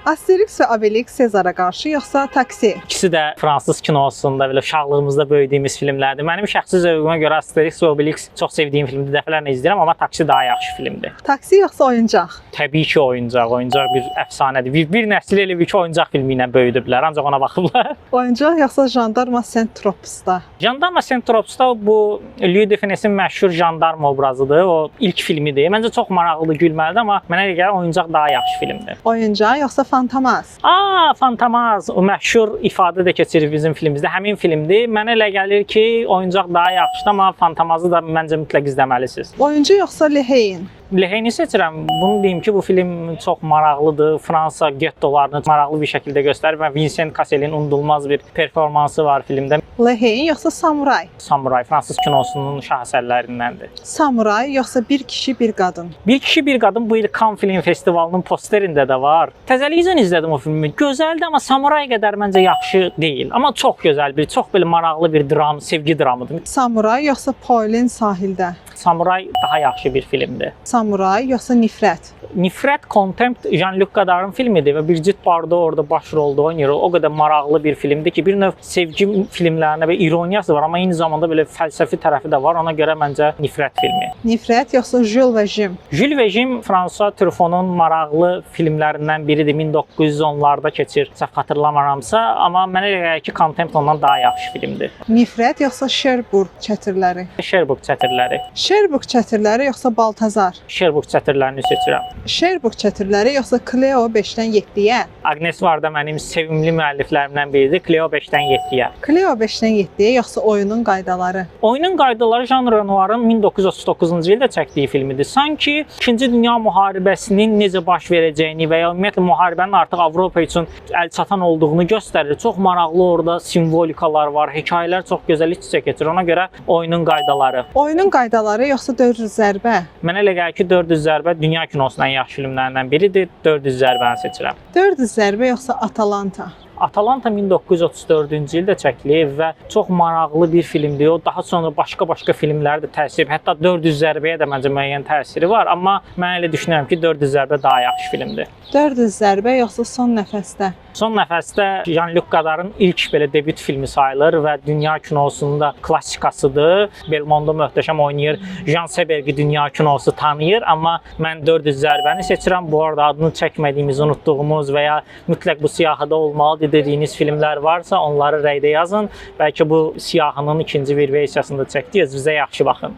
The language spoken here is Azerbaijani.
Asterix və Obelix Sezara qarşı yoxsa Taksi? İkisi də fransız kinosunda belə uşaqlığımızda böyüdüyümüz filmlərdir. Mənim şəxsi zövqümə görə Asterix və Obelix çox sevdiyim filmdir. Dəfələrlə izləyirəm, amma Taksi daha yaxşı filmdir. Taksi yoxsa oyuncaq? Təbii ki, oyuncaq. Oyuncaq bir əfsanədir. Bir nəsil elə bir ki, oyuncaq filmi ilə böyüdüblər, ancaq ona baxıblar. Oyuncaq yoxsa Jandarma Saint-Tropez-da? Jandarma Saint-Tropez-da bu Louis de Funès'in məşhur jandarma obrazıdır. O ilk filmidir. Məncə çox maraqlıdır, gülməlidir, amma mənə elə gəlir oyuncaq daha yaxşı filmdir. Oyuncaq yoxsa Fantomas? Fantomas, o məşhur ifadə də keçir bizim filmimizdə. Həmin filmdir. Mənə elə gəlir ki, oyuncaq daha yaxşıdır, amma Fantomazı da məncə mütləq izləməlisiniz. Oyuncu yoxsa Leheyn? Leheyni seçirəm. Bunu deyim ki, bu film çox maraqlıdır. Fransa gettolarını maraqlı bir şəkildə göstərir və Vincent Cassel'in unudulmaz bir performansı var filmdə. Leheyn yoxsa Samuray? Samuray fransız kinosunun şah əsərlərindəndir. Samuray yoxsa Bir kişi, bir qadın? Bir kişi, bir qadın bu il Cannes Film Festivalının posterində də var. Təzəlikcə izlədim o filmi. Gözəldir, amma Samuray qədər məncə yaxşı deyil. Amma çox gözəl bir, çox belə maraqlı bir dram, sevgi dramıdır. Samuray yoxsa Pauline sahildə? Samuray daha yaxşı bir filmdir. Samuray yoxsa Nifrət? Nifrət, Contempt Jean-Luc Godard'ın filmidir və Brigitte Bardot orada baş rolda oynayır. O qədər maraqlı bir filmdir ki, bir növ sevgi filmlərinə və ironiyası var, amma eyni zamanda belə fəlsəfi tərəfi də var. Ona görə məncə Nifrət filmi. Nifrət yoxsa Jules və Jim? Jules və Jim François Truffaut'un maraqlı filmlərindən biridir. 1910-larda keçir, səhv xatırlamıramsa, amma mənə elə gəlir ki, Contempt ondan daha yaxşı filmdir. Nifrət yoxsa Cherbourg çətirləri? Cherbourg çətirləri. Cherbourg çətirləri yoxsa Baltazar? Cherbourg çətirlərini seçirəm. Cherbourg çətirləri yoxsa Cleo 5-dən 7-yə? Agnes Varda mənim sevimli müəlliflərimdən biridir. Cleo 5-dən 7-yə. Cleo 5-dən 7-yə yoxsa Oyunun qaydaları? Oyunun qaydaları Jean Renoir'ın 1939-cu ildə çəkdiyi filmidir. Sanki İkinci Dünya müharibəsinin necə baş verəcəyini və ya ümumiyyətlə müharibənin artıq Avropa üçün əlçatan olduğunu göstərir. Çox maraqlı orada simvolikalar var, hekayələr çox gözəl iç-içə keçir. Ona görə Oyunun qaydaları. Oyunun qaydaları yoxsa 400 zərbə? Mənə elə gəlir ki, 400 zərbə dünya kinosunun ən yaxşı filmlərindən biridir. 400 zərbəni seçirəm. 400 zərbə yoxsa Atalanta? Atalanta 1934-cü ildə çəkilib və çox maraqlı bir filmdir. O daha sonra başqa-başqa filmlərə də təsir, hətta 400 zərbəyə də məncə müəyyən təsiri var, amma mən elə düşünürəm ki, 400 zərbə daha yaxşı filmdir. 400 zərbə yoxsa Son nəfəsdə? Son nəfəsdə Jean-Luc Godard'ın ilk belə debüt filmi sayılır və dünya kinosunun da klassikasıdır. Belmondo möhtəşəm oynayır. Jean Seberg'i dünya kinosu tanıyır, amma mən 400 zərbəni seçirəm. Bu arada adını çəkmədiyimiz, unutduğumuz və ya mütləq bu siyahıda olmalıdır dediyiniz filmlər varsa, onları rəydə yazın. Bəlkə bu siyahının ikinci bir versiyasını da çəkdik. Özünüzə yaxşı baxın.